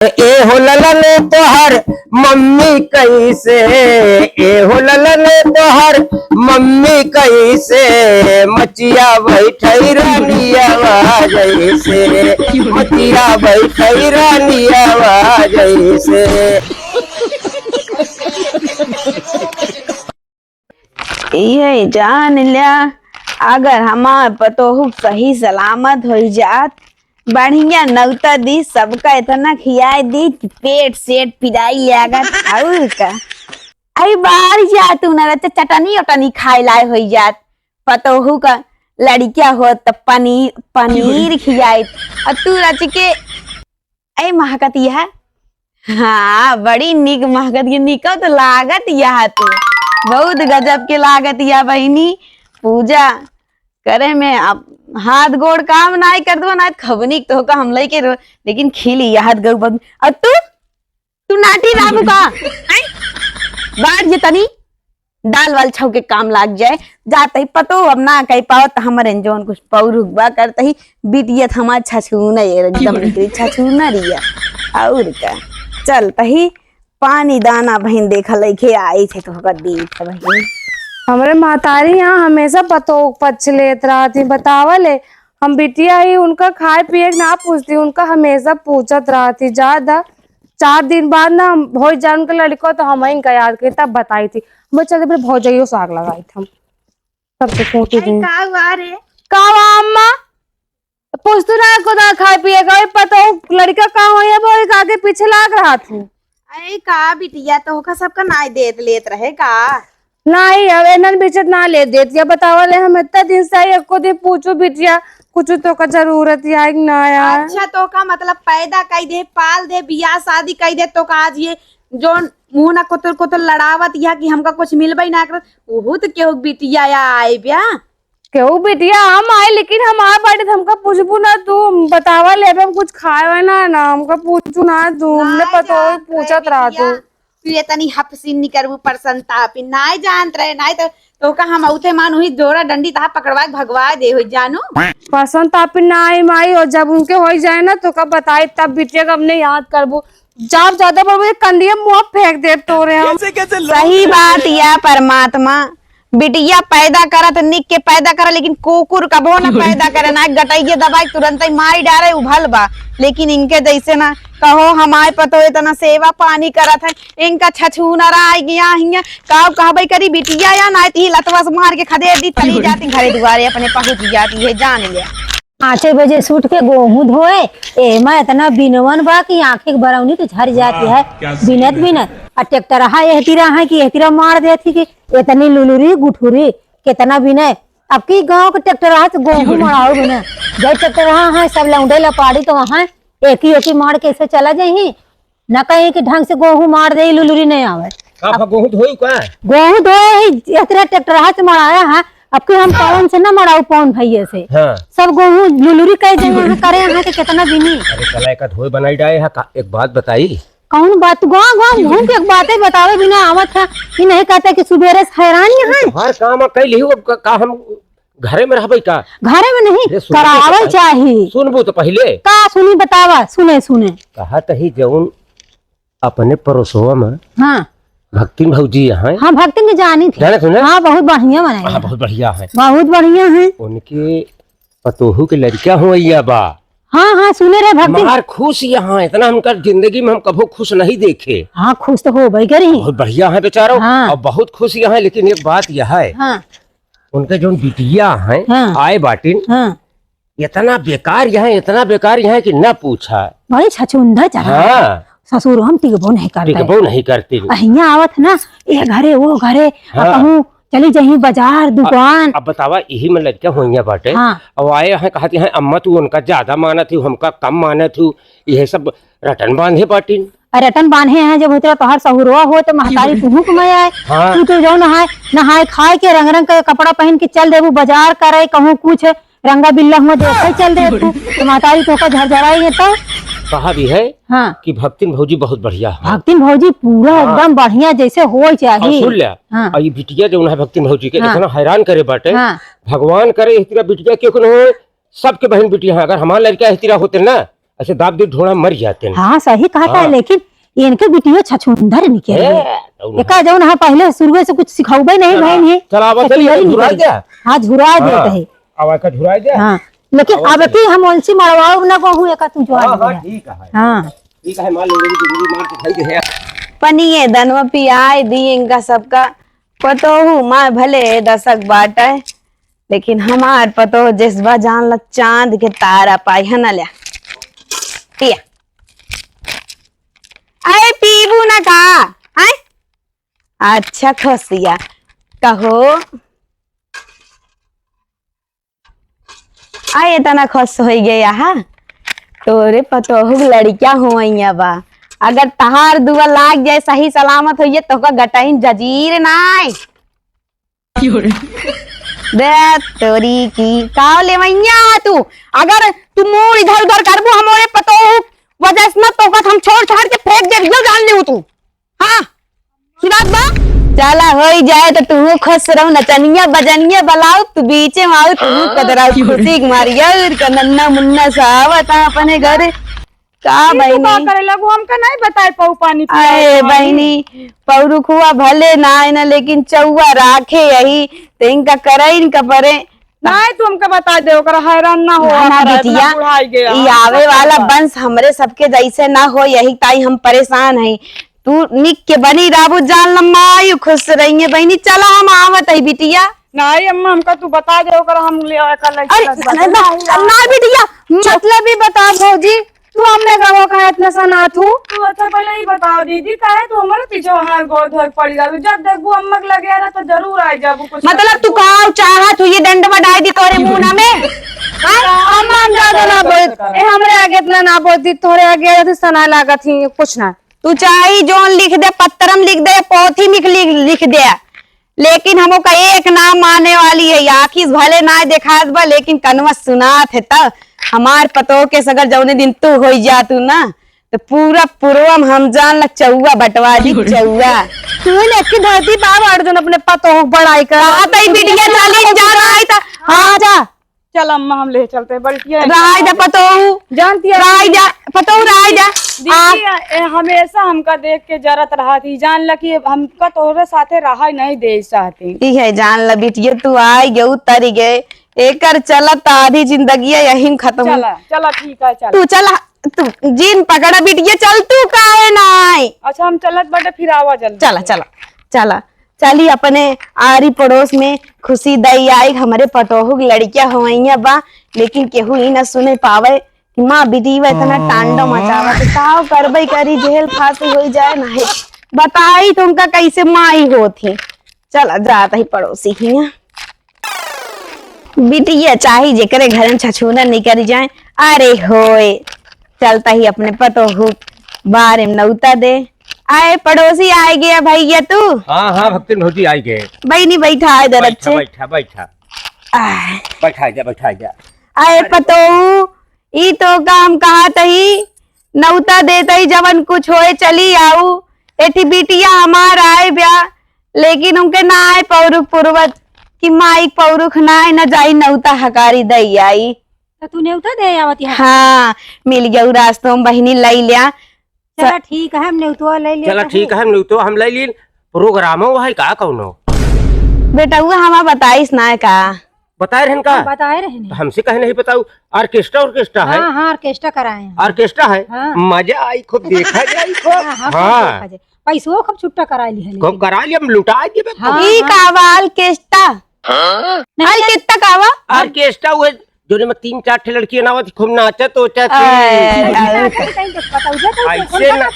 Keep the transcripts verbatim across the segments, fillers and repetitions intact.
ए हो ललन तोहर मम्मी कैसे, ए हो ललन तोहर मम्मी कैसे, मचिया बैठई रानियावा जैसे, मचिया बैठई रानियावा जैसे। इहे जान ल्या, अगर हमार पतोहू सही सलामत होई जात, बढ़िया नौता दी, सबका इतना खियाए दी कि पेट सेट पिराई लागत। और का? आई बाहर जा तू न रहते, चटनी उटनी खाए लाए होई जात। पतोहू का लड़किया होत त पनीर, पनीर खियाइत। और तू रच के ए महकत यह। हाँ, बड़ी निक महकत, ये निको तो लागत यह तू। बहुत गजब के लागत यह बहिनी। पूजा करे में अब हाथ गोड़ काम नाई कर दो, ना खबनी तो का हम लइके रो, लेकिन खिली यह गऊ बहिनी। और तू, तू नाटी राबू का? हैं? बाढ़ जे तनी दाल वाल छौके काम लाग जाए, जात ही पतो अब ना कह पाओ त हमरे जौन कुछ पौरुख बा करत ही बिटिया त हमार छछून है, एकदम निकली छछून रिया। और का? चल तही पानी दाना बहिन देखा लइके आई थे तो होकर दी थे बहिन। हमरे महतारी यहाँ हमेशा पतोह पक्ष लेत रहती, बतावल है, हम बिटिया ही उनका खाए पिए के ना पूछती, उनका हमेशा पूछत रहती, ज्यादा चार दिन बाद ना हम हो जाए उनके लड़को तो हम इनका याद करी तब बताई थी। मैं चलते फिर भौजइयो साग लगाई थी हम। सबसे खूंटी आई दिन। का हुआ रे? का हुआ अम्मा? पूछ तू ना को ना खाए पिए का, पता हो लड़का का हो ये बोल के आगे पीछे लाग रहा तू। अरे का बिटिया तो का सबका नाई देत लेत रहे का? नाही, अब एनन बेचत ना ले देत या बतावा ले, हम इतना दिन से आई, एको दिन पूछू बिटिया, कुछ तो का जरूरत या कि ना यार? अच्छा, तो का मतलब पैदा कई दे, पाल दे, बियाह शादी कई दे, तो का आज ये जोन मुंह ना कुतुर कुतुर लड़ावत या कि हमका कुछ मिलबे ना करत, उहू तो केहू बिटिया या आए ब्या। केहू बिटिया हम आए, लेकिन हम आ बाटे तो हमका पूछबू ना तू, बतावा ले, अबे हम कुछ खाए वाए ना, ना हमका पूछू ना तू, हमने ना पता हो जात रहे पूछत रहा बिटिया। तू। तू ये तनी हफसिन निकरबू, परसन तापिन, नाय जानत रहे, नाय तो, तो का हम औते मान उही जोरा डंडी तहा पकड़वा के भगवा दे हो जानू। परसन तापिन नाय माई, और जब उनके होई जाए ना, तो का बताई, तब बिटिया का हमने याद करबू। जब ज्यादा बोलबू, ये कंडिया मुंह फेंक दे तोरे हम। कैसे, कैसे लोग सही बात या परमात्मा, बिटिया पैदा करत निक के पैदा करा, लेकिन कुकुर कबो न पैदा करे, ना गटैया दबाई तुरंत ही मारी डारे, उभल बा। लेकिन इनके जैसे ना कहो, हमारे पतो इतना सेवा पानी करत है, इनका छछूनरा आई गया हियां, काव कहबे करी बिटिया या ना, ती लतवा से मार के खदेड़ दी, चली जाती घरे दुआरे अपने पहुंच जाती है, जान ले। पाँचे बजे से उठ के गोहूँ धोए, एमा इतना बिनवन बा कि आँखी के बरौनी तो झर जाती है, बिनत बिनत। आ ट्रैक्टर हा एह तिरा है कि एह तिरा मार देती कि इतनी लुलुरी गुठुरी, कितना बिने। अब की गाँव के ट्रैक्टर हा से गोहूँ मड़ाओ बिने। जय ट्रैक्टर हा है, सब लौंडे लपाड़ी तो वहाँ एकी एकी मार के ऐसे चला जाही। न कहीं कि ढंग से गोहूँ मार दे, लुलुरी नहीं आवे। का अब भा गोहूँ धोई का? गोहूँ धोए ही, एकरा ट्रैक्टर हाथ से मड़ाया है। अब कि हम कौन से ना मड़ाऊ, कौन भैया से? हाँ। सब गोहूँ लुलुरी कह दे, यहाँ करे, यहाँ के कितना बिनी। अरे चला, एक धोए बनाई डाए है का? एक बात बताई। कौन बात? गाँव, गाँव घूम के एक बातें बतावे बिना आवत है। ये नहीं कहते कि सुबेरे से हैरान यहाँ। हर काम कह लिहू, अब का, का हम घरे में रहबे का? घरे में नहीं, अरे सुन तो करावल पहले। चाही। सुनबू तो पहिले। का सुनी बतावा, सुने, सुने। कहा तही जौन अपने पड़ोसवा में हाँ। भक्तिन भौजी हैं। हाँ, भक्तिन के जानी थी। जाने सुने? हाँ, बहुत बढ़िया बनाई हाँ, है। बहुत बढ़िया है। बहुत बढ़िया है। उनके पतोहू के लड़का हुआ बा। हाँ, हाँ, सुने रहे भक्तिन। मार खुश यहाँ, इतना हमका जिंदगी में हम कभो खुश नहीं देखे। हाँ, खुश तो होबे करी। बहुत बढ़िया है बेचारो। हाँ। और बहुत खुश यहाँ है, लेकिन एक बात यह है। हाँ। उनके जौन बिटिया हैं, हाँ। आए बाटिन, हाँ। इतना बेकार यहाँ, इतना बेकार यहाँ कि ना पूछा। बड़ी छछुंदा चला। हाँ। ससुर हम टिकबो नहीं करते। टिकबो नहीं करती। अहिया आवत ना, ए घरे, वो घरे, हाँ। कहूँ चली जाही बाजार, दुकान। अब बतावा, यही में लड़का हुइया बाटे। हाँ। अब आए हैं, कहती हैं, "अम्मा, तू उनका ज्यादा मानत ही, हमका कम मानत ही।" यह सब रटन बांधे बाटिन। अरे रटन बांधे हैं, जब उतरा तोहार सहुरवा हो, तो महतारी तुहू के मैं आए। हाँ। तू तो जौन है, नहाए खाए के, रंग रंग के कपड़ा पहन के चल देबू, बाजार करे, कहूँ कुछ, रंगा बिल्ला हुआ देखे चल दे तू, तो महतारी तोहका झरझराई है तो। कहा भी है हाँ। कि भक्तिन भौजी बहुत बढ़िया है। भक्तिन भौजी पूरा हाँ। एकदम बढ़िया जैसे हो चाहिए। और सुन ले, हाँ। और ये बिटिया जौन है भक्तिन भौजी के हाँ। इतना हैरान करे बाटे, हाँ। भगवान करे इस तरह बिटिया क्यों न हो, सबके बहन बिटिया हैं। अगर हमार लड़का इस तरह होते ना, ऐसे दाब दे ढोड़ा मर जाते हैं। हाँ, सही कहता है, हाँ। लेकिन इनके बिटियो छछुंदर निकल ए, गए। तो एका जौन है पहले शुरुए से कुछ सिखौबे नहीं हाँ, भइल है। चल आवा, चल, छछुंदर ये निकल झुराई गए। दे। हाँ, झुरा हाँ, देते हैं। आवा का झुराई दे। हाँ, लेकिन आवा अब चल। की हम उनसे मरवाओ ना कहूँ, एका तू जो हाँ, आज हाँ, बोला। ठीक है। हाँ। ठीक है, मान लो, मेरी जिंदगी मार के खाई दे है। पनिये दनवा पियाए दी इनका सबका। पतोहू माँ भले दसक बाटे, लेकिन हमार पतोह जैसबा जान ला चांद के तारा पाई है ना। ल्या पिया। अरे पीबू ना का? आय? अच्छा खसिया, कहो। आ इतना खुश हो गया हा। तोरे पतोहू लड़किया हुआ बा, अगर तहार दुआ लाग जाए, सही सलामत होइए, तोका गटाइन जजीर नाय। दे तोरी की काव लेवैया तू, अगर तू मूड़ इधर उधर करबू हमरे पतोहू वजह से ना, तोका हम छोड़ छाड़ के फेंक देब, यो जान लेऊ तू। हाँ, की बात बा? चला होई जाए तो तू खुश रहू, नचनिया बजनिया बलाऊ, तू बीचे में आऊ, तू कदराऊ, खुशी के मारी और का नन्ना मुन्ना सावत अपने घर। का ई तू का बहिनी? करे लगू, हमका नहीं बताए पाऊ पानी पियाए अरे के हमारी। बहिनी, पौरुखुआ भले ना आए ना, लेकिन चौवा राखे यही, तो इनका करे, इनका परे। नहीं, तू हमका बता दे, ओकरा हैरान ना हो, ना, ना, ओकरा इतना बिटिया, बुढ़ाई गया, ई हम आवे का वाला करबा? वंश हमरे सबके जैसे ना हो, यही ताई हम परेशान हई। तू निक के बनी रहबू, जान लम्बा आयु खुश रहिए बहिनी। चला हम आवत हई बिटिया। नहीं अम्मा, हमका तू बता दे, ओकरा हम ले आवे का लइके अरे, रख ना, बाटे। ना, ना बिटिया, मतलब ही बता भौजी, तू हमने गाँव का इतना सनात हूँ। तू अच्छा पहले ही बताओ दीदी, काहे तू हमारे पीछे वहाँ गोड़ धोए पड़ी जाबू? जब देखबू अम्मा के लगे आ रहा तो जरूर आ जाबू कुछ मतलब ना तू कुछ। का चाहत हूँ ये डंडवा डाल दी तोरे मुंह ना में? हाँ? अम्मा हम ज्यादा ना बोल, ए, हमरे आगे इतना ना बोल दी, तोरे आगे आ जाती सना लागत ही कुछ ना। तू चाही जोन लिख दे, पत्तरम लिख दे, पोथी में लिख, लिख दे, लेकिन हम ओका एक ना माने वाली है। आँखी से भले ना देखात बा, लेकिन कनवा सुनात है। तब हमार पतोह के सगर जौने दिन तू होई जा तू ना, तो पूरा पुरवा में हम जान ला चौवा बंटवा दी, चौवा। तू लेके धरती बाप अड़ जन अपने पतोह बड़ाई कर। कहा तई बिटिया चली जा रहा है तो, हाँ जा। चल अम्मा, हम ले चलते हैं, बल्टिया है। रहाई दे पतोहू। जानती है रहाई दे, पतोहू रहाई दे। दीदी, आ। ए, हमेशा हमका देख के जरत रहा थी, जान ला कि हमका तोहरे साथे रहा नहीं दे चाहती। ई है, जान ला बिटिया, तू आई गऊ, तरी गए, एकर चलत आधी जिंदगी यही में खत्म हो। चला, चला, ठीक है, चला। तू चला, तू जीन पकड़ा बिटिया, चल तू काहे ना आई? अच्छा, हम चलत बाटे, फिर आवा जल्दी। चला, चला, चला। चली अपने आरी पड़ोस में खुशी दई आई, हमरे पतोहू के लड़किया होइया बा, लेकिन केहू ई ना सुने पावे कि माँ बिटिया इतना टांडो मचावा, तो का करबे करी, जेल फांसी होई जाए ना है। बताई तो उनका कैसे माई होत ही। चला जात ही पड़ोसी हिया। बिटिया चाही जेकरे घर में छछूना निकल जाए। अरे होए, चलता ही अपने पतोहू बारे में नौता दे। आए पड़ोसी, आए गया भैया तू? हाँ, हाँ, भक्तिन भौजी, आए गए। बहिनी, बैठा, आए दे बैठा, बच्चे। बैठा, बैठा। आए। बैठा जा, बैठा जा। आए पतोहू, ई तो काम कहा तही, नौता देत ही, जवन कुछ होए चली आऊ। एठी बिटिया हमार आए ब्या, लेकिन उनके ना आए पौरुख पूर्वज, कि माई पौरुख ना आए, ना जाई नौता हकारी दई आई। तो तू नेवता दे आवत यहाँ? हाँ, मिल गया उ रास्तों में बहिनी, लई लिया। चला ठीक है, हम नेवतवा ले ले चला तो ठीक है। है, हम नेवतवा हम ले लीन। प्रोग्रामो है का कौनो? बेटा, वो हमार बताइस ना है का? बताए रहन का? हाँ, बताए रहन। तो हमसे कहे नहीं बताऊ, ऑर्केस्ट्रा, ऑर्केस्ट्रा है? हाँ, हाँ, ऑर्केस्ट्रा कराए हैं। ऑर्केस्ट्रा है? हाँ। मजा आई खूब, देखा जाए खूब। हाँ, हाँ, खूब हाँ। देखा जाए। पैसो खूब छुट्टा करा ली है खूब लेकिन। करा ली, हम लुटा दिए बे। हाँ, ई हाँ। का बा ऑर्केस्ट्रा? हाँ? ऑर्केस्ट्रा का बा? ऑर्केस्ट्रा वो जोने में तीन चार ठे लड़की नावत खूब नाचत ओचत ही। ऐसे ना,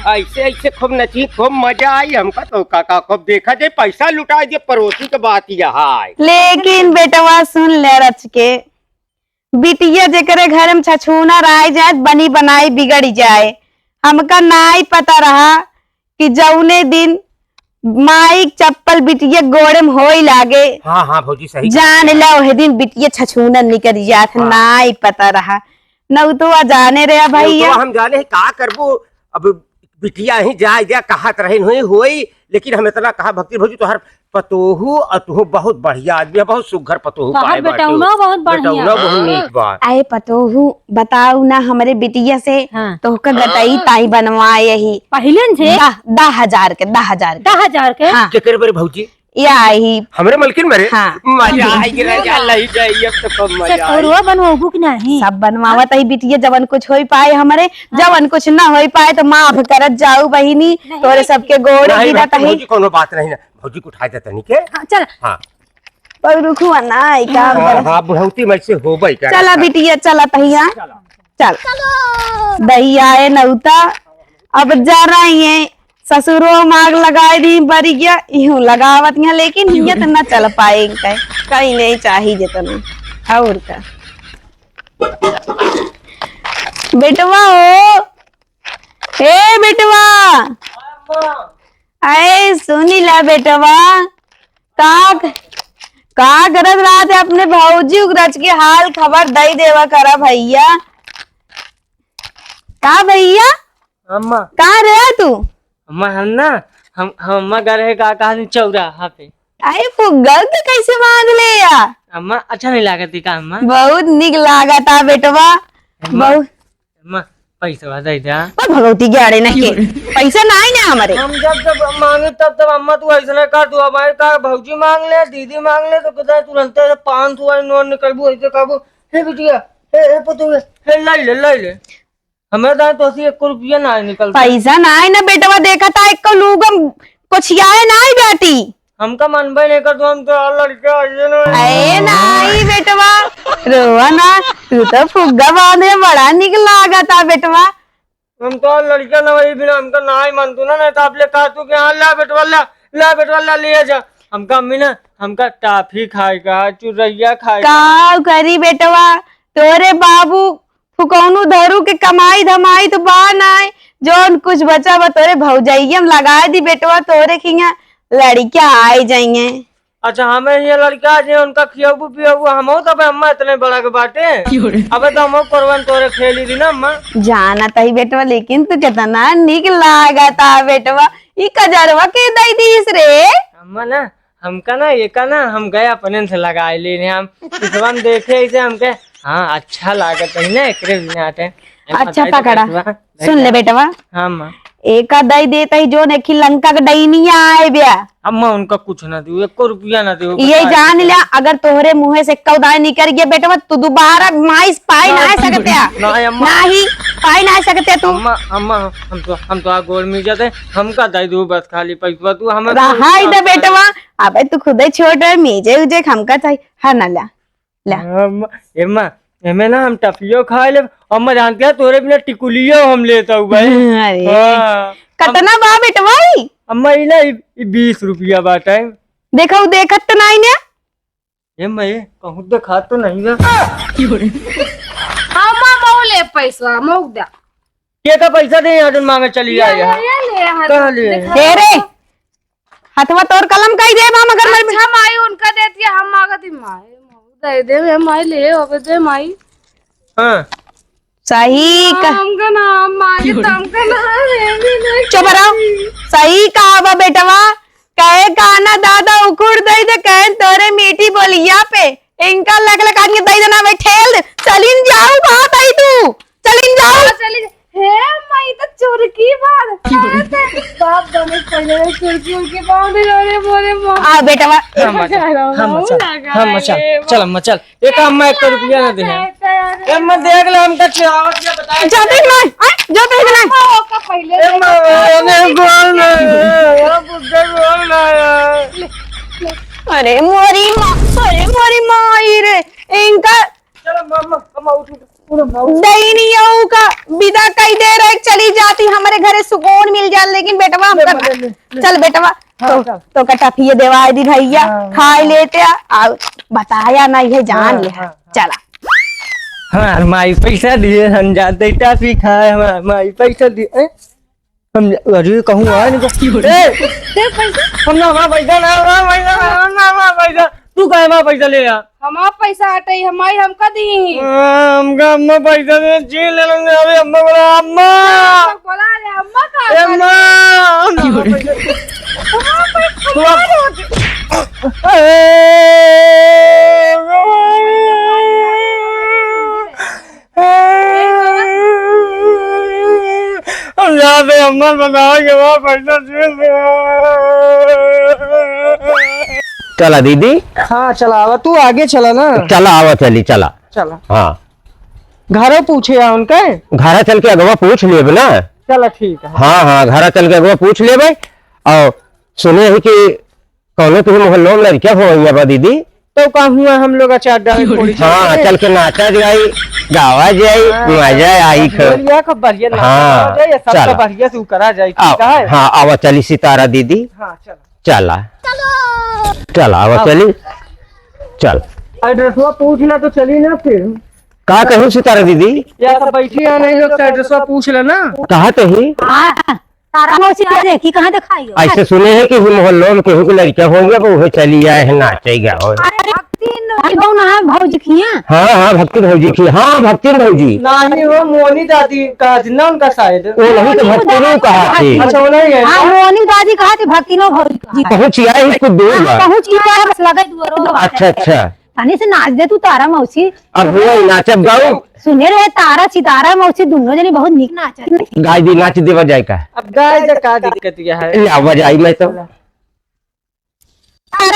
ऐसे, ऐसे खूब नची, खूब मजा आई हमका तो काका, खूब देखा जाए, पैसा लुटा दिए, पड़ोसी के बात यह है। लेकिन बेटवा सुन ले रच के, बिटिया जेकरे घर में छछूना रह जाए, बनी बनाई बिगड़ जाए। हमका नाई पता रहा कि जौने दिन माई के चप्पल बिटिया गोड़े में होई लागे, हाँ, हाँ, भौजी, सही जान कहत ला, ओहे दिन बिटिया छछूनर निकल जात, हाँ। नाई पता रहा। नौतवा जाने रे भैया। नौतवा हम जाने हैं, का करबो, अब बिटिया ही जाए दे, कहत रहिन हुई, होई, लेकिन हम इतना कहा, भक्ति भौजी, तोहर पतोहू अतोहू बहुत बढ़िया आदमी है, बहुत सुघर पतोहू तोहर पाए बाटू। बेटौना बहुत बढ़िया। बेटौना बहुत नीक बा। आए पतोहू, बताऊ ना हमरे बिटिया से, हाँ। तोहका गटई ताई बनवाए ही। पहिले से? दह, दह हजार के, दह हजार के। दह हजार के? हाँ। केकरे बरे भौजी? या ही। हमरे मलकिन बरे? हाँ। मजा आई गिरा, जा लई जाई, अब तो खूब मजा आई। सतुरवा बनवाबू कि नहीं? सब बनवावत ही बिटिया, जवन कुछ होई पाए हमरे, हाँ। जवन कुछ ना होई पाए तो माफ करत जाऊ बहिनी, नहीं, तोरे नहीं। सबके गोड़ नहीं, गिरत भौजी, ही। भौजी, कोनो बात नहीं ना, भौजी के उठाए दे तनी के। हाँ, चल। हाँ। पर रुखुआ ना, आई काम हाँ, करत। हाँ, बुढ़ौती में से होबे करे। चला बिटिया, चला तहिया। चला। चल। दहिया ए नौता, अब जा रही है। ससुरो माग लगाए दी, बरी गया, इहूँ लगावत यहाँ, लेकिन हियाँ तो ना चल पाए इनका, कहीं नहीं चाही जितना। और का? बेटवा हो, ए बेटवा, अरे सुनी ला बेटवा, का, का करत रहत है अपने भौजी उगरज के हाल खबर दई देवा करा भैया। का भैया? अम्मा। कहाँ रहा तू? अम्मा, हम ना, हम, हम अम्मा घर है का, कहा नहीं, चौराहा पे। अरे फुग्गा के कैसे बांध ले या? अम्मा, अच्छा नहीं लागत है का अम्मा? बहुत निक लागत आ बेटवा। अम्मा, बहुत। अम्मा, पैसा दे दे। पर भगवती के आड़े नहीं के। पैसा ना आई ना हमारे। हम जब जब मांगे तब तब अम्मा तू ऐसा ना कर, तू हमारे का भौजी मांग ले, दीदी मांग ले, तो कहता है तुरंत पाँच सौ वाली नोट निकलबू, ऐसे कहबू, "हे बिटिया, हे, हे पुतू, हे, ले ले, ले ले।" हमें तो तोसी एक रुपया ना निकलता। पैसा ना है ना बेटवा, देखा था एक को लूगम कुछ आए ना ही बेटी। हमका मनबे नहीं कर, तू हम तो लड़के आइए ना। अरे नहीं बेटवा, रोवा ना, तू तो फुग्गा बांधे बड़ा निक लागत आ बेटवा। हम तो लड़के ना वही बिना हमका ना ही मन तू ना, नहीं तो आप ले कहा तू कि हाँ ला बेटवा ला, ला बेटवा ला ले जा। हमका अम्मी ना, हमका टाफी खाए का, चुरैया खाए का। का करी बेटवा, तोरे बाबू फुकौनू धरू के कमाई धमाई तो बा नाय, जौन कुछ बचा बा तोरे भौजइया में लगाए दी बेटवा, तोरे खिया लड़किया आए जाइए। अच्छा, हमें ये लड़का जे उनका खियबू पियबू, हमहू तब अम्मा इतने बड़ा के बाटे। क्यों रे? अबे तो हमहू करवन तोरे खेली दी ना अम्मा। जाना तही बेटवा, लेकिन तू कितना निक लागता बेटवा, ई कजरवा के दई दीस रे? अम्मा ना, हमका ना, एका ना, हम गए अपने से लगाए लेने, हम इसवा में देखे इसे, हमके, हाँ, अच्छा लागत है ना, एकरे बिना आटे। अच्छा, पकड़ा। सुन ले बेटवा। हाँ, माँ। एका दई देत ही, जोन एक ही लंका के डैनिया आए ब्या। अम्मा, उनका कुछ ना दियो, एको रुपया ना दियो, ये बता जान दे। ल्या, अगर तोहरे मुँहे से कौ दाए निकल गया बेटवा, तू दोबारा माइस पाई ना, ना सकते। नहीं, अम्मा। नहीं, पाई ना सकते तू। अम्मा, अम्मा, हम तो, हम तो आ गोड़ में जाते, हमका दे दो बस खाली पैसा, तू हमें रहाई दे बेटवा, अबे तू खुदे छोट है, मीजे उजे हमका चाहिए, हाँ ना ल्या, ल्या। अम्मा, एम्मा, एमे ना हम टफियो खा लेब, अम्मा जानते हैं तोरे बिना टिकुलियो हम लेता हूँ भाई। अरे, हाँ। कतना बा बेटवा ई? अम्मा ई ना ई, ई बीस रुपया बाटे। देखा, उ देखत त नाई ने। ए माई, कहूँ देखात तो नहीं बा। अम्मा, मऊ ले पैसा, मऊ द्या। के का पैसा दे, यहाँ मांगे चली ये, आई है। ये ले, यहाँ कहाँ ले? देखा। दे रे, हथवा तोर कलम कई देब हम अगर मर अच्छा, माई, उनका दे दिया, हम मांगत ही, माई, मऊ दे दे, ए माई, ले, अबे दे, माई। हाँ। सही का। हमका ना, हम मांगे तो हमका ना, लेंगे नहीं। चुप रहो। सही कहा बा बेटवा, कहे का ना दादा उखुड़ दई दे, कहे तोरे मीठी बोलिया पे, इनका लग लग आदमी दई देना, मैं ठेल दे, चलिन जाऊ, बात आई तू, चलिन जाऊ। हाँ, चली जा। हे माई, तो चुरकी बात। बाप जाने पहले चुरकी उरकी बांध रहे, बोले माँ। आ बेटवा। हाँ, मचा। हाँ, मचा। चल, अम्मा, चल। एक अम्मा एक रुपया ना दे। ए, अम्मा, देख ले, हमका खिलावत के बताए। जाते ही ना, आ, जाते ही ना। अम्मा, ओका पहले ए, अम्मा, अरे, बोल ना, यार, बुड्ढे बोल ना, यार। अरे, मोरी माँ, अरे, मोरी माँ, ई रे, इनका चल, अम्मा, अम्मा, अम्मा, उठ, उठ, उठ, अम्मा, उठ। दैनियऊ का विदा कई दे रहे, चली जाती, हमरे घरे सुकून मिल जात, लेकिन बेटवा ले, हमका ले, ले, ले। चल बेटवा, हाँ, तो, चल। तो कटा पिए देवाई दी भैया, हाँ, खाए हाँ। लेते आ, आ, बताया ना, ये जान हाँ, ले, हाँ, हाँ। चला। हमार माई पैसा दिए, हम जाते टाफी खाए, हमार माई पैसा दिए, ए? हम, अरे, कहूँ आए नहीं तो, ए! दे पैसा। हम ना, हमारा पैसा ना, हमारा पैसा ना, हम ना, हमारा पैसा। तू काहे हमारा पैसा ले आ? हमारा पैसा हटे, हमारी हमका दी। हाँ, हमका अम्मा पैसा दे, जी ले लेंगे अभी अम्मा बोला, अम्मा! बोला रे, अम्मा का ए, हम जहाँ पे अम्मा बनावे के वहाँ पैसा दे दे। चला दीदी। हाँ, चला आवा, तू आगे चला ना। चला आवा, चली, चला। चला। हाँ। घरे पूछे आ उनके? घरे चल के अगवा पूछ लेब ना। चला, ठीक है। हाँ, हाँ, घरे चल के अगवा पूछ लेबे। और सुने ही कि कौनो तुहे मोहल्लो में लड़किया हो गई बा दीदी? तो का हुआ, हम लोग अचार डाले थोड़ी हाँ, चल के नाचा जाई, गावा जाई, हाँ, मजा आई ख-, बढ़िया का बढ़िया नाचा हाँ, गावा जाई, सबका चला। बढ़िया से उ करा जाई, आओ, ठीक है? हाँ, आवा चली सितारा दीदी। हाँ, चला। चला। चला, आवा आओ। चली। चल। एड्रेसवा पूछ ला तो चली ना फिर। का कहू सितारा दीदी? या तो बैठी है नहीं लोग, तो एड्रेसवा पूछ ला ना। कहा तही? हाँ। तारा मौसी का देखी, कहाँ देखाई हो? ऐसे सुने हैं कि मोहल्लो में केहू के लड़का हो गया, वो चली आए हैं नाचे गावे। अरे, भक्तिन, भक्तिन ना है भौजी की है? हाँ, हाँ, भक्तिन भौजी की। हाँ, भक्तिन भौजी। नहीं, वो मोनी दादी का जिन्ना उनका शायद। वो नहीं तो भक्तिनो कहा थी। अच्छा, वो नहीं है। हाँ, मोनी दादी कहा थी, भक्तिनो भौजी कहा। पहुँच गया है, इसको दूर हाँ, बा। पहुँच गया है, बस लगे दुआरो। अच्छा, अच्छा। तनी से नाच दे तू तारा मौसी। अब हुआ ही नाचब गाऊ। सुने रे तारा सितारा मौसी दुनो जनी बहुत नीक नाचत। गाय दी नाच देवा जाए का? अब गाय दे का दिक्कत यह है? ले बजाई मैं तो। तारा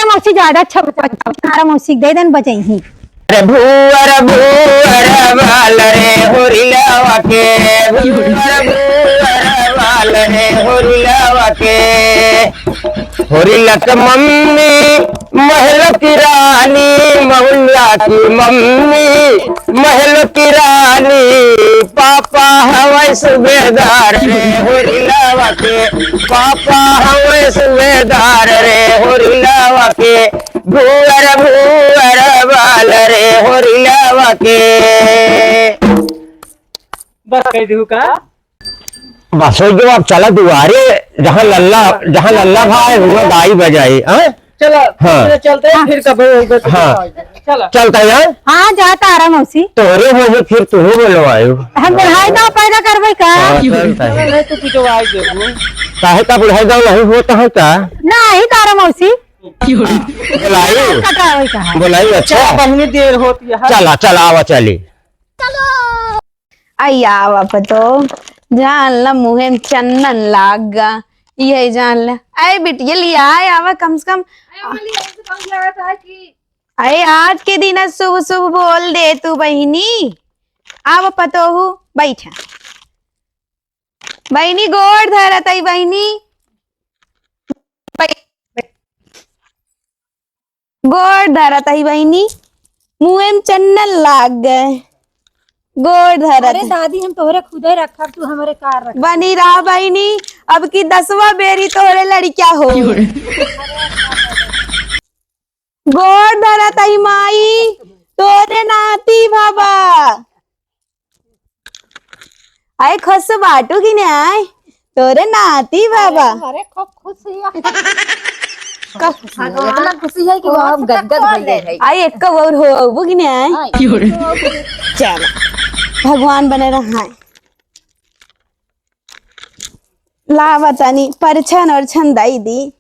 मौसी ज्यादा अच्छा बजा, तारा मौसी दे देन बजाई ही। अरे भुअर भुअर बाल रे होरी लावा के, भुअर भुअर बाल रे होरी लावा के। होरी लक मम्मी महल की रानी, महुल्ला की मम्मी महल की रानी, पापा हवै सूबेदार रे होरी लावा के, पापा हवै सूबेदार रे होरी लावा के, भुअर भुअर बाल रे होरी लावा के। बस कह दू का? बस हो गया, अब चला दुआरे, जहाँ लल्ला, जहाँ लल्ला भाई, हुआ गाई बजाई, हाँ? चला, हाँ। फिर चलते हैं, फिर कब होगा तो हाँ। बताओ। चला। चलता है, हाँ? हाँ, जाता आराम मौसी। तोरे हो जो फिर तू बोलो आयो। हम बुढ़ाई दाव पैदा करबे का? हाँ, चलता है। चला, नहीं तो तू जो आई देबू। काहे का बुढ़ाई दाव नहीं होता है का? नहीं, तारा मौसी। बोलाई? कटा होई कहा। बोलाई, अच्छा। चला, बहिनी देर होती है। चला, चला, आवा चली। आई आवा पतो, जान ला मुहे में चन्नन लाग गा, यही जान ला। आई बिटिया लिया, आई आवा कम से कम। अरे, हम लोग ऐसे कम लगा था कि अरे, आज के दिन शुभ शुभ बोल दे तू बहिनी। आवा पतोहू, बैठा। बहिनी, गोड़ धरत हई बहिनी। गोड़ धरत हई बहिनी, मुँहे में चन्नन लाग गए। गोड़ धरत अरे हई। दादी, हम तोहरे खुदे रखब, तू हमरे कार रख। बनी रहा बहिनी, अब की दसवाँ बेरी तोहरे लड़किया हो। क्यों रे? गोड़ धरत हई माई, तोरे नाती बाबा। आए खुश बाटू कि नहीं आए? तोरे नाती बाबा। अरे, अरे, खूब खुश हिया। क- इतना खुशी है कि वो हम गदगद भइले है। आए एक और हो, वो कि नहीं आए? हाँ। चल, भगवान बने रहा है। लावा तनी परछन और छन दई दी।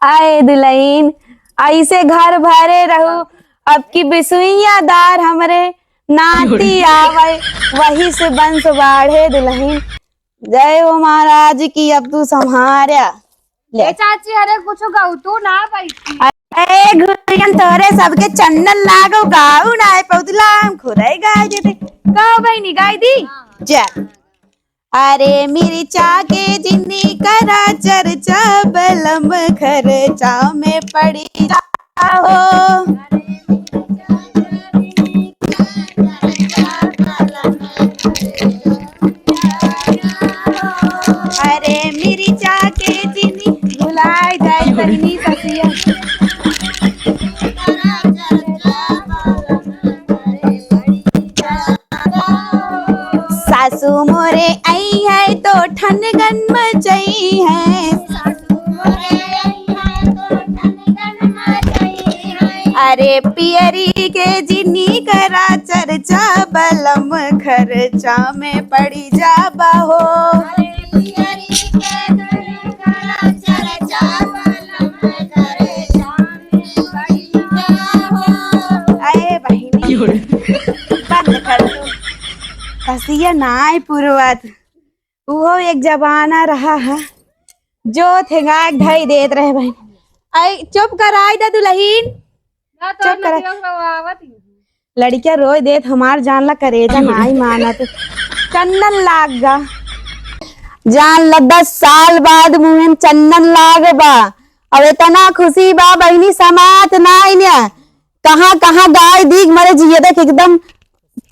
आए दुलहिन, ऐसे घर भरे रहू, अब की बिसुइया दार हमरे नाती आवे, वही से वंश बाढ़े दुलहिन। जय हो महाराज की, अब तू संभार्या। ले। ए चाची, अरे कुछ गाऊ तू ना बैठी। अरे गुरियन तोरे सबके चन्नन लागो, गाऊ ना है पौधला, हम खुराई गाय देते। गाओ बहिनी, गाय दी? जा। अरे मिर्चा के जिन्नी करा चर्चा, बलम खर्चा में पड़ी जा हो। अरे मिर्चा के जिन्नी भुलाए जाए बहिनी ससिया। सासू मोरे आई है तो ठनगन मचई है। अरे पियरी के जिन्नी करा चर्चा, बलम खर्चा में पड़ी जाबा हो। रसिया नाय पुरवत। उहो एक जमाना रहा है, जो थेंगा के धई देत रहे बहिन। आई चुप कराई दा दुलहिन। ना तो चुप करा। नतिया गवावत ही। लड़किया रोई देत हमार जान ला करेजा नाई मानत। चंदन लाग गा। जान ला दस साल बाद मुँहे में चंदन लाग बा। अब इतना खुशी बा बहिनी समात नाई ने। कहाँ कहाँ गाय दीख मरे जिए देख एकदम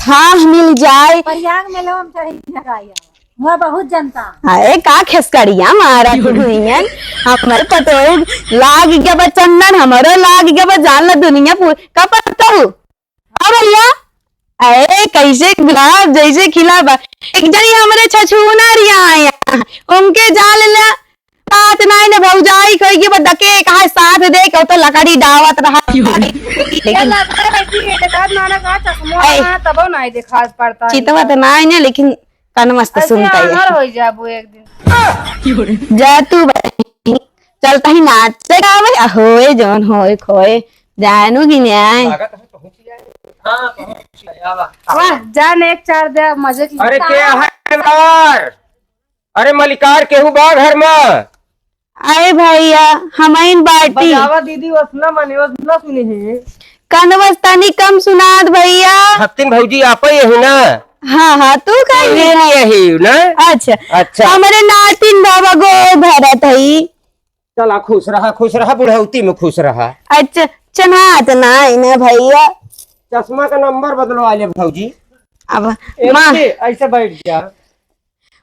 थाह मिल जाए। प्रयाग मेलवा में चढ़ी ना गाय आवा। वहाँ बहुत जनता। अरे का खेसकड़िया मारा तू हुइयन। हमरे पतोह लाग गया बा चंदन, हमरो लाग गया बा, जान ला दुनिया पूर-, का पतोह? हाँ भैया, अरे कैसे गुलाब जैसे खिला बा। एक जनी हमरे छछूना रिया आया, उनके जाल ला बात नाई ने भौजाई कही के बदके कहा साथ दे के तो लकड़ी डावत रहा। लेकिन लगता है कि एक आध माना का चश्मा ऐ। ना तबो नाई दिखाई पड़ता है। चितवा तो नाई ने, लेकिन कनवा से ऐसे सुनता है। आनर हो जाबो एक दिन। जा तू बहिनी, चलता ही नाचे गावे, आ होए जौन होए खोए, जाए नु गिने आए। वाह, जान एक चार दे, मजे की। अरे के है बार? अरे मलिकार, केहू बा घर में? अरे भैया, हमइन बाटी। बजावा दीदी, ओसना मने ओसना सुनी है। कनवस तनी कम सुनात भैया। हफ्तिन भौजी आपे यही ना? हाँ, हाँ, तू का यही यही? नहीं यही ना? अच्छा। अच्छा। हमरे नातिन बाबा गोड़ भरत हई। चला, खुश रहा, खुश रहा, बुढ़ौती में खुश रहा। अच्छा, चन्हात नाई ना भैया। चश्मा का नंबर बदलवा ले भौजी। अब ए माँ दीदी, ऐसे बैठ जा।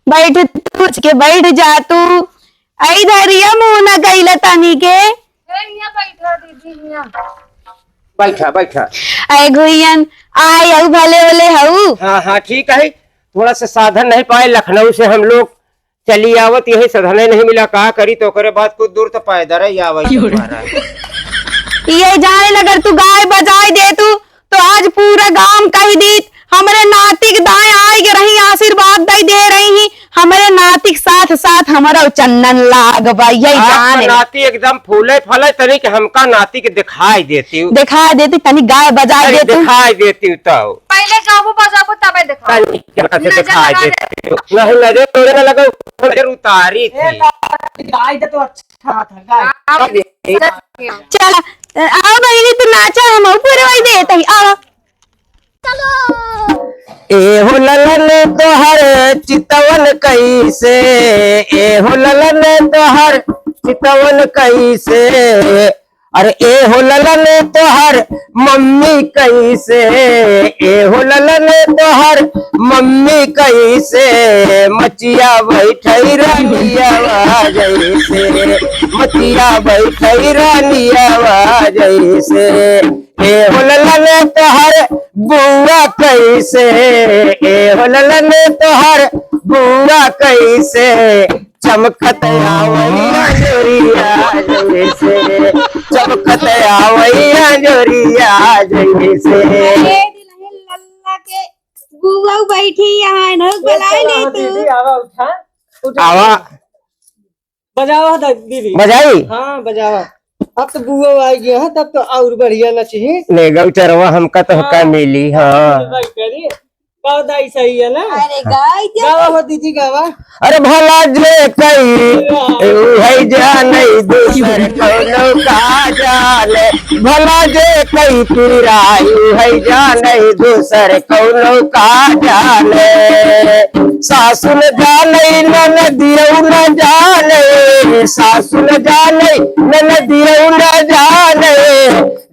बैठ तू, उठ के बैठ जा तू। आई धरिया मुँह ना कैला तनी के। ए, हियाँ बैठा दीदी, हियाँ। बैठा, बैठा। ऐ घुइयन, आय अउ भले भले हऊ। हाँ, हाँ, ठीक है। थोड़ा सा साधन नहीं पाए, लखनऊ से हम लोग चली आवत, यही साधन नहीं मिला, का करी, तो ओकरे बाद कुछ दूर तो पैदल ही आवे के पड़ा है। ये जाने अगर तू गाय बजाई दे तू, तो आज पूरा गांव कह दीत, हमरे नाती के दाएं आए के रही, आशीर्वाद दे दे रही ही, हमरे नाती के साथ साथ हमरा चंदन लाग बा, यही आपका जाने। नाती एकदम फूले फले, तनी के हमका नाती के दिखाई देती हूँ। दिखाई देती, तनी गाय बजाई अरे देती। दिखाई देती हूँ तो। पहले गाबो बजाबो तबे देखा। तनी के कैसे नजर दिखाई लगा देती हूँ। नहीं नजर तोड़े ना लगा, नजर उतारी थी। गाय दे तो अच्छा था, गाय। चला, आओ बहिनी, तू नाचा, हम ऊपर वाई दे तही, आओ। ए हो ललन तोहर चितवन कैसे, ए हो ललन तोहर चितवन कैसे, अरे ए हो ललन तोहर मम्मी कैसे, ए हो ललन तोहर मम्मी कैसे, मचिया बैठई रानियावा जैसे, मचिया बैठई रानियावा जैसे। ए हो ललन तोहर बुआ कैसे, ए हो ललन तोहर बुआ कैसे, चमकत आवैया जोरिया जैसे, चमकत आवैया जोरिया जैसे। अरे दुल्हन लल्ला के बुआ बैठी यहाँ है ना, बुलाई ले तू। दीदी, आवा उठा, उठा। आवा। बजावा दा-, दीदी। बजाई? हाँ, बजावा। अब तो बुआ आ गया है, तब तो और बढ़िया नची। ले गौ चरवा हमका तो हाँ। का मिली, हाँ। भाई करी। गाओ दाई सही है ना? अरे गाई दे। गावा हो दीदी, गावा। अरे भला जे कई, उहै जानै दूसर कौनो का जानै। भला जे कई पिराई, उहै जानै दूसर कौनो का जानै। सासु न जानै, ननदियौ न जानै, सासु न जानै, ननदियौ न जानै।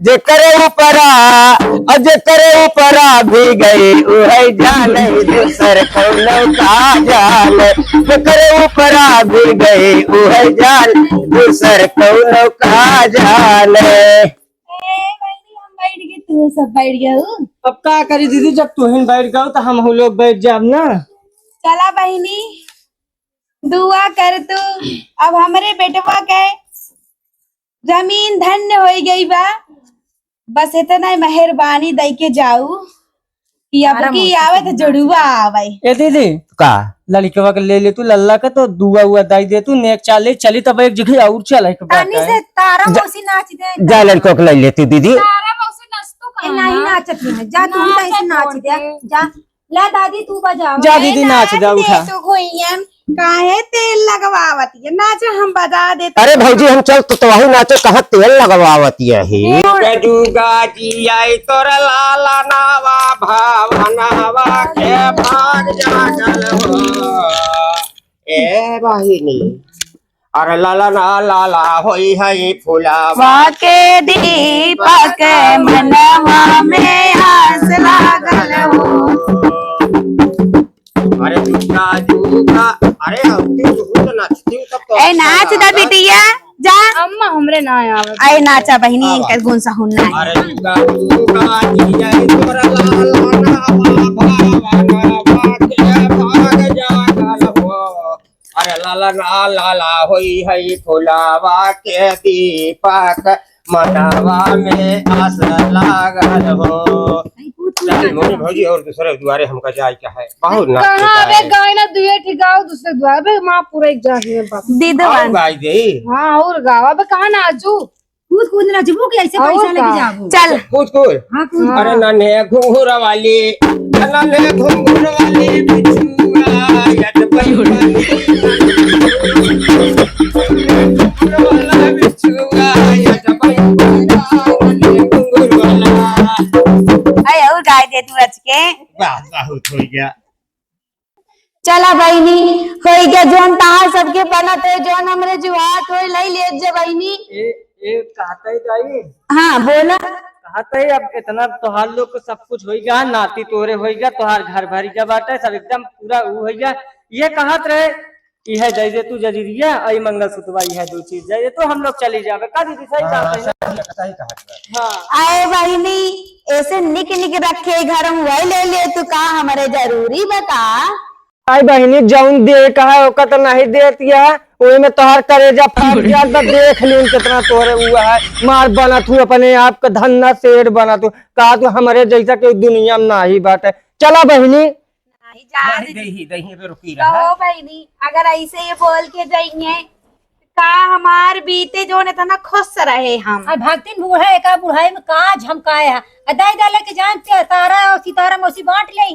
जेकरे ऊपरा, अ जेकरे ऊपरा भी गई, उहै जानै दूसर कौनो का जानै। जेकरे ऊपरा भी गई, उहै जानै दूसर कौनो का जानै। ए, बहिनी, हम बैठ गए, तू सब बैठ गए हो। अब का करी दीदी, जब तुहिन बैठ गयो तो हम लोग बैठ जाब ना। चला बहिनी, दुआ कर तू, अब हमरे बेटवा के जमीन धन्य होई गई बा। बस इतना ही मेहरबानी दई के जाऊ कि अब तारा की मौसी आवे तो के जोड़ुआ आवे। ए दीदी, का? लड़कवा के ले ले तू, लल्ला के तो दुआ उआ दाई दे तू, नेक चाले चली, तब एक जगह और चले के बात तानी है। से तारा जा, मौसी नाच दे। जा लड़कों के ले ले तू दीदी। तारा मौसी नाच तो ए, नहीं कहाँ? नाचत है, जा तू नाच ऐसे नाच छोड़ दे, दे। जा। ला दादी, तू बजावा। जा ए, दीदी, नाच नाच जा, दे उठा। तू घुइयन, काहे तेल लगवावत ये? नाच, हम बजा देत। अरे भौजी, हम चल तो, तो वही नाचे, कहाँ तेल लगवावत ये ही? जुगा जुगा जियाई तोर लाला नावा भावनावा के भाग जागल हो। ए बहिनी, अरे लाला ना लाला होई है फुलावा वा के दीपक मनवा में आस लागल हो। अरे जुगा जुगा, अरे अउती तू तो नाचती हूँ तब तो ए, अच्छा नाच दा लगा। बिटिया, जा। अम्मा, हमरे ना आवे। ए, नाचा बहिनी, आवा। इनकर गुण सहुन ना। अरे जुगा जुगा जियाई तोर लाला नावा भावनावा के भाग जागल हो। अरे लाला ना लाला होई है फुलावा के दीपक मनवा में आस लागल हो। चल मोरी भौजी और दूसरे दुआरे हमका जाए के है, बहुत नाच कहाँ के बे है। गाय ना दुए ठी गाओ दूसरे दुआरे बे माँ पूरा एक जात में बाप। दीदी और वन। गाय दे। हाँ और गाओ अबे कहाँ नाचू? कूद कूद नचबू कि ऐसे और पैसा लेके का? जाबू? चल। कूद कूद। हाँ, कूद। अरे नन्हे घुंघरू वाली, नन्हे घुंघरू वाली बिछुआ, यद बन बन। घुंघरू वाला बिछुआ, यद बन बन, नन्हे घुंघरू वाला। अरे और गाय दे तू रच के। वाह, बहुत हो गया। चला बहिनी, होई गया जौन तहार सबके बनत है, जौन हमरे जुहात होई, लई लेत जा बहिनी। ए, ए, कहत है दाई। हाँ, बोला। कहत है अब इतना तोहार लोग को सब कुछ होई गया, नाती तोहरे होई गया, तोहार घर भरी गया बाटे, सब एकदम पूरा ऊ होई गया। ये कहत रहे, इहे दे दे तू जजीरिया, आई मंगलसूत्रवा, इहे दो चीज दे दे तू, हम लोग चली जावे। का दीदी, सही हाँ, कहत है ना? सही, सही कहत है। हाँ। आए बहिनी, ऐसे निक निक रखे घर में वही ले ले तू, का हमरे जरूरी बा का? आई बहिनी, जौन दे कहा ओका तो नहीं देत है, ओही में तोहार करेजा फाट गया, तो देख लीन कितना तोहरे हुआ है, मार बनत हूँ अपने आप का धन्ना सेठ बनत हूँ, का तू हमरे जैसा कोई दुनिया में नाही बाटे। चला बहिनी। नहीं जा नहीं दे। दही, दही पे रुकी रहा। कहो बहिनी, अगर ऐसे ये बोल के जाइए, का हमार बीते जौन इतना खुश रहे हम। अब भक्तिन बूढ़ा है, का बुढ़ाई में का झमकाए है? आ दाई दा लेके जान ते तारा और सितारा मौसी बांट ले।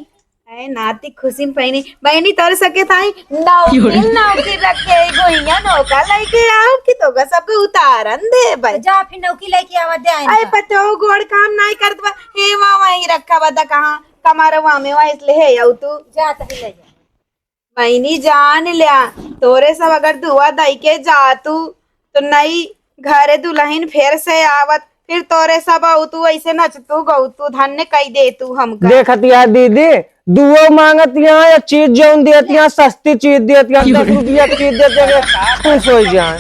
ए नाती खुशी में पहिनी, बहिनी तर सके थाई, नौकी, नौकी रखे, गोइया नौका लेके आओ कि तोका सबके उतारन दे भाई। जा फिर नौकी लेके आवा दे आइन अरे का। पतो गोड़ काम नाई करत बा, हे माँ वहीं रखा बा दा कहाँ, कमरवा में वा इसलिए है आऊ तू। जा तही ले जा। बहिनी जान ल्या, तोरे सब अगर दुआ दई के जातू, तो नई घरे दुलहिन फेर से आवत, फिर तोरे सब अउतू ऐसे नचतू गउतू, धन्य कई देतू हमका। देखत या दीदी, दुओ मांगत या, या चीज जौन देत या, सस्ती चीज देत या, दस रुपया चीज देत या, खुश हो जाए।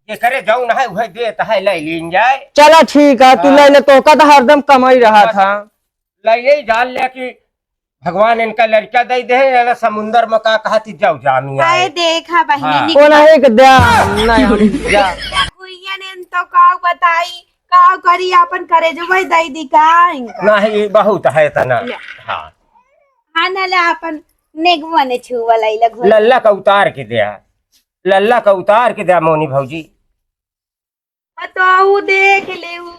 जेकरे जौन है, उहे देत है, ले लीन जाए। चला ठीक है, तू हाँ। ले ले, तोका तो हरदम कमाई रहा बस। था। ले यही जान ले कि भगवान इनका लड़का दे दे, याला समुंदर में का कहा थी, जाओ जामी आए आए। देखा बहिनी हाँ। निकला। कोना एक दे, नहीं हम जा। भुइया ने तो का बताई, का करी, अपन करे जो वही दे दी का इनका। नहीं, बहुत है तना। ले। हाँ। हाँ, ना ले अपन नेगवा ने छुआ लाई लगवा। लल्ला का उतार के दे, लल्ला का उतार के दे मोनी भौजी। पतोहू देख लेऊ,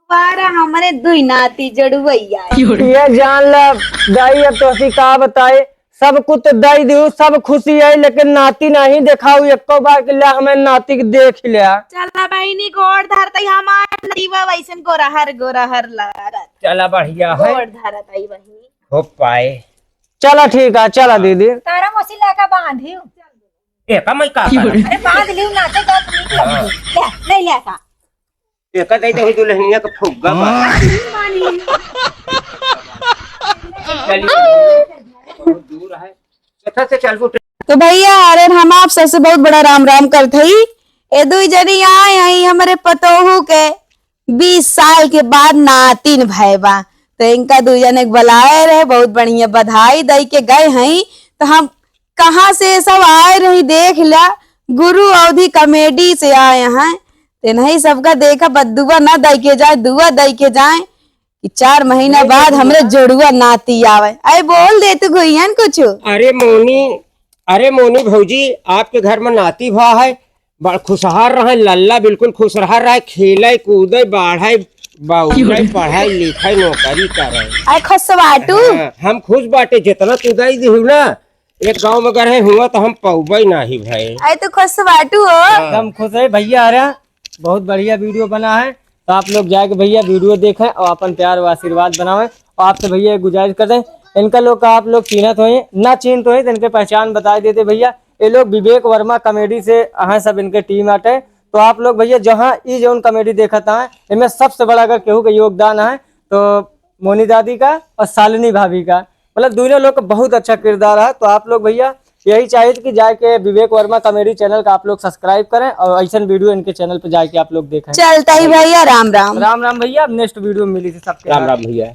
दोबारा हमरे दुई नाती जड़ुवैया। ये जान ल दाई, अब तोसी का बताई, सब कुछ तो दई दियो, सब खुशी है, लेकिन नाती नहीं देखाऊ एको बार के ले, हमें नाती के देख लिया। चला बहिनी, गोड़ धरतई हमार नतीवा वैसन गोरहर गोरहर लागत। चला बढ़िया है। गोड़ धरतई बहिनी। हो पाए। चला ठीक है, चला दीदी। तारा मौसी लाका बांधियो। एका मैं का करब? अरे बांध लियो, नाचे गात नीक लगी। हाँ। ले, ले, ले का। एका दे दे हुई दुल्हनिया का फुग्गा मार। चलिए, बहुत दूर है। कथा से चल उठ। तो भैया, अरे हम आप सबसे बहुत बड़ा राम राम करत हई। ए दुई जनी आए हई हमरे पतोहू के बीस साल के बाद नातिन भय बा, तो इनका दुई जने के बुलाए रहे, बहुत बढ़िया बधाई दई के गए हई। तो हम कहाँ से सब आए रही, देख ला, गुरु अवधी कॉमेडी से आए हैं। ते नहीं सबका देखा, बस दुआ ना दई के जाए, दुआ दई के जाए कि चार महीना बाद हमरे जोड़ुआ नाती आवे। अरे बोल दे तू गुइयन कुछ। अरे मोनी, अरे मोनी भौजी, आपके घर में नाती भा है, बड़ खुशहाल रहे, लल्ला बिल्कुल खुशहाल रहे, खेले कूदे बाढ़े, बाबू भाई पढ़ाई लिखाई नौकरी करे। अरे खुसवाटू। हाँ, हम खुश बाटे जितना तू दई दिहू ना, एक गाँव में अगर है हुआ तो हम पौबे नाही भाई। अरे तो खुसवाटू हो। हाँ। हम खुश है भैया, अरे बहुत बढ़िया वीडियो बना है। तो आप लोग जाके भैया वीडियो देखें और अपन प्यार और आशीर्वाद बनावें। और आपसे भैया एक गुजारिश कर दें, इनका लोग का आप लोग चिन्हत होई, ना चिन्हत होई तो इनके पहचान बताई देते भैया। ये लोग विवेक वर्मा कॉमेडी से हैं, सब इनके टीम आटे। तो आप लोग भैया जहाँ ई जौन कॉमेडी देखत हैं, इनमें सबसे बड़ा अगर केहू का योगदान है तो मोनी दादी का और शालिनी भाभी का, मतलब दोनों लोग का बहुत अच्छा किरदार है। तो आप लोग भैया यही चाहित कि जाके विवेक वर्मा कॉमेडी चैनल का आप लोग सब्सक्राइब करें और ऐसन वीडियो इनके चैनल पे जाके आप लोग देखें। चलता ही भैया, राम राम। राम राम भैया, अब नेक्स्ट वीडियो में मिली थी सबके राम साथ। राम भैया।